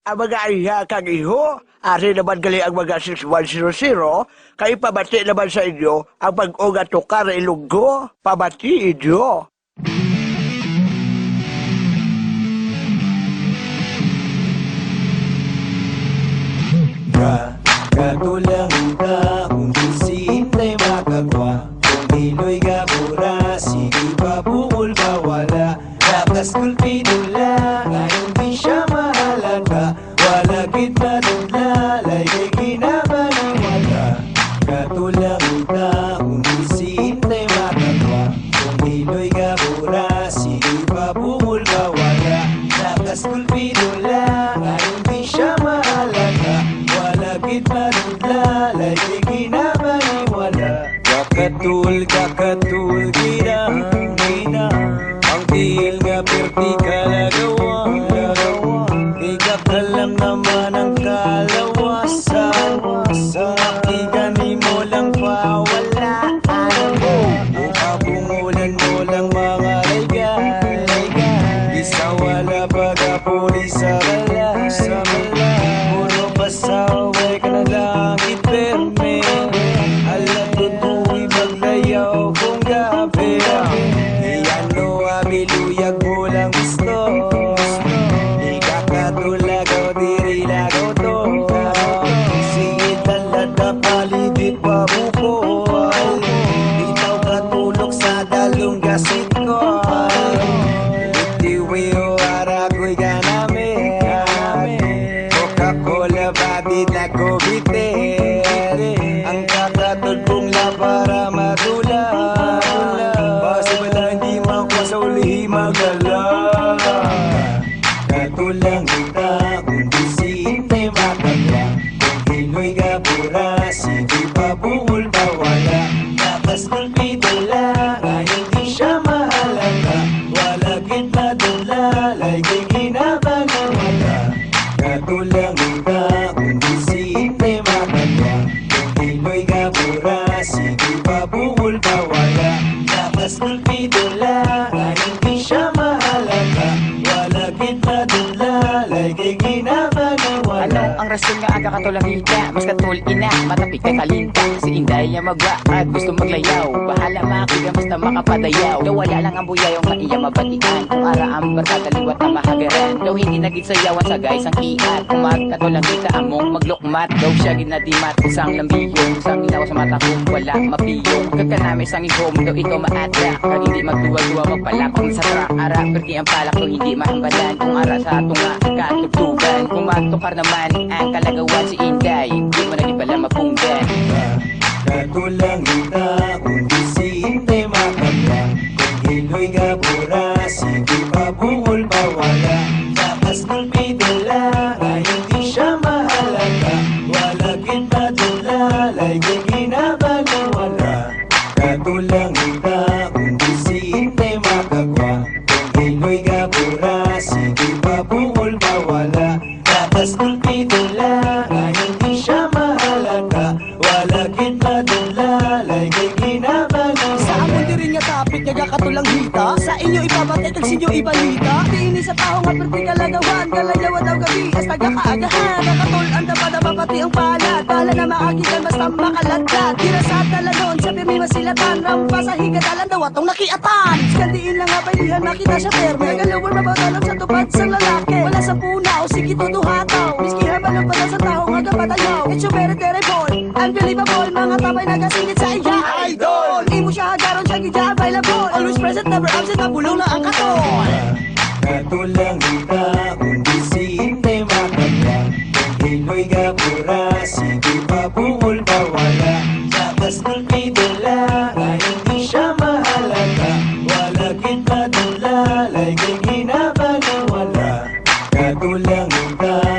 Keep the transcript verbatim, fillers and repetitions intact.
Ang mga iya kag iho, ari naman gali ang mga six one zero zero, kay pabati naman sa inyo ang bag-o nga tukar Ilonggo. Pabati inyo. Ka, katulang ta, kung di si Inday makagwa, kung iloy gabura, sige pa bungol pa wala. Lakas kulpido lang, nga hindi siya mahalata. Wala gid madudla, lay kay ginabaliwala. Katulang ta, kung di si Inday makagwa, kung iloy gabura, sige pa bungol pa wala. Lakas kulpido lang, nga hindi siya mahalata. Wala gid madudla, lay kay ginabaliwala. Kakatul, kakatul, ginang, ginang. Ang tiil nga perti kalagawan, kalagawan. Di ka alam naman ang kalawasan. Kung makigan mo lang pawalaan. Kung kabungulan mo lang mga laygay. Isa wala pagapuli sa bala, sa bala. Puro pasaway ka na lang iperme. Ala tutuwi maglayaw kung gabi. Iyano abiluyag mo lang gusto. Ikakatulagaw diri lagaw to. Sige talata paligid pabuko. Bitaw katulog sa dalong gasit ko. Tiwi o aragoy ganami. Coca-Cola, babi, tagubite. Ang kakatod kong la para madula. Basta wala, hindi man ko sa ulihi magala. Katulang kita, kung di si Inday makagwa. Kung iloy gabura, sige pa bungol pa wala. Lakas kulpido lang, nga hindi siya mahalata. Wala gid madula, lay kay ginabaliwala. Katulang ta, kung di si Inday makagwa. Kung iloy gabura, sige pa bungol pa wala. Lakas kulpido lang, nga hindi siya mahalata. Wala gid madula, lay kay ginabaliwala. Ano ang rason nga aga ka to langita? Mas katul ina, matapik kay kalinta. Si Inday ya magwa, at gusto maglayaw. Bahala makiga, basta makapadayaw. Daw wala lang ang buyayaw nga iya mabatian. Kung ara ang barkada liwat na mahagaran. Daw hindi na gid sayawan sa guys ang kiat. Kung magkato langita among maglukmat. Daw siya ginadimat, sang lambihon, sang hinawa sa mata kung wala mapiyong. Kagkanami sang ihom, daw ikaw maatra. Kag hindi magduwa-duwa, magpalapang sa tra. Ara, perti ang palak, daw hindi mahambalan. Kung ara sa ato nga katugtugan. Kung magtukar naman ang kalagawan si Inday, di mo na gid pala mapunggan. Katulang ta, kung di si Inday makagwa. Kung iloy gabura, sige pa bungol pa wala. Lakas kulpido lang, nga hindi siya mahalata. Wala gid madula, lay kay ginabaliwala. Katulang ta, kung di si Inday makagwa. Kung iloy gabura, sige pa bungol pa wala. Lakas kulpido lang, nga hindi siya mahalata. Wala gid madula, lay kay ginabaliwala. Sa amon diri nga topic, nga gakatulang hita, sa inyo ipabati kag sa inyo ibalita. Diin ni sa tawo nga perti kalagawan, kalayaw daw gabi, hasta gakaagahan. Nakatol ang dapat, dapat pati ang palad. Bahala na maagitan, basta makaladkad. Dira sa dalanon, sa pirmi masilatan. Rampa sa higadalan daw atong nakiatan. Sa diin lang nga baylihan, makita siya perme. Nagaluwal mabaw talon sa tupad sang lalaki. Wala sa puna o sige tuduhataw. Miski habalo pa daw sa tawo nga gapatayaw. It's your very terrible, unbelievable. Mga tabay nagasingit sa iya. Idol! Imo siya hagaron, siya gid siya available. Always present, never absent, mabulong na ang katon. Katulang ta, kung di si Inday makagwa. Kung iloy gabura, sige pa bungol pa wala. Lakas kulpido lang, nga hindi siya mahalata. Wala gid madula, lay kay ginabaliwala. Katulang ta,